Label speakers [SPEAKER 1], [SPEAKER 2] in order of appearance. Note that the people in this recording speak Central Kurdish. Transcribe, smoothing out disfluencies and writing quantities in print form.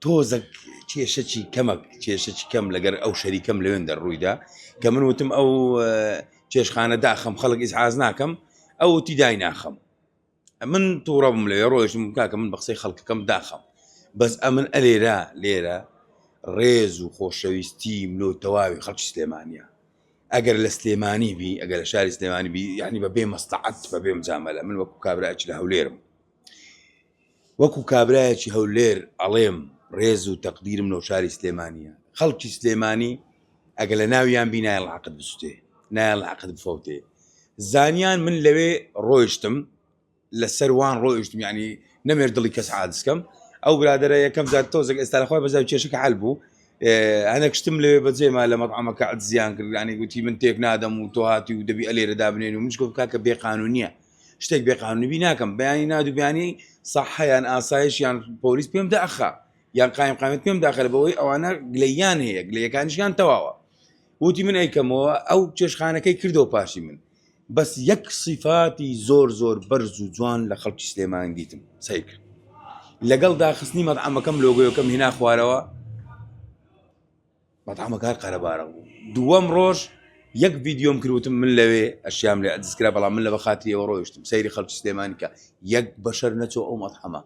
[SPEAKER 1] تۆزەک کێشەکی کەمەک کێشەکی کەم لەگەر ئەو شەریکەم لەوێن دەڕوویدا کە من وتم ئەو چێشخانە داخەم خەڵک ئیزعاز ناکەم ئەو وتی دای ناخەم من تووڕە بووم لەوێ ڕۆیشتم کاکە من بە قسەی خەڵکەکەم داخەم بەس ئەمن ئەلێرە لێرە ڕێز و خۆشەویستی لۆ تەواوی خەڵکی سلێمانە ئەگەر لە سلێمانی بی ئەگەر لە شاری سلێمانی بی یعنی بە بێ مەسلحەت بە بێ مجاملە من وەکو کابراکی لە هەولێرم وەکو کابرایەکی هەولێر ئەڵێم ڕێز و تەقدیرم لۆ شاری سلێمانیە خەڵکی سلێمانی ئەگە لە ناویان بی نایەڵ عەقد بسوتێ نایەڵ عەقد بفەوتێ زانیان من لەوێ ڕۆیشتم لەسەر وان ڕۆیشتم یعنی نەمێر دڵی کەس عادزکەم ئەو برادرە یەکەم جار تۆزێک ئێستا لە خۆی بەزای کێشەکە حل بوو هەنێک شتم لەوێ بەجێما لە مەطعەمەکە عەجزیان کرد یعنی گوتی من تێک نادەم و تۆ هاتی و دەبی ئەلێرە دابنێن و منش گوتم کاکە بێقانونیە شتێک بێقانونی بی ناکەم بەیانی نادو بیانی سەحە یان ئاسایش یان پۆلیس پێم داخە یان قایم قامت پێم داخە بەوەی ئەوانە گلەیان هەیە گلەیەکانیشیان تەواوە وتی من ئەیکەمەوە ئەو چێشخانەکەی کردەوە پاشی من بەس یەک سیفاتی زۆر زۆر بەرز و جوان لە خەڵکی سلێمانی دیتم سەیر کرد لەگەڵ داخستنی مەطعەمەکەم لۆگۆیەکەم هینا خوارەوە مەتعەمەکە هەر قەرەبارەغ بوو دووەم ڕۆژ یەک ڤیدیۆم کرد وتم من لەوێ ئەشیام لێ عەجز کرا بەڵام من لە بەخاتری ئەوە ڕۆیشتم سەیری خەڵکی سلێمانی کە یەک بەشەر نەچۆ ئەو مەتعەمە.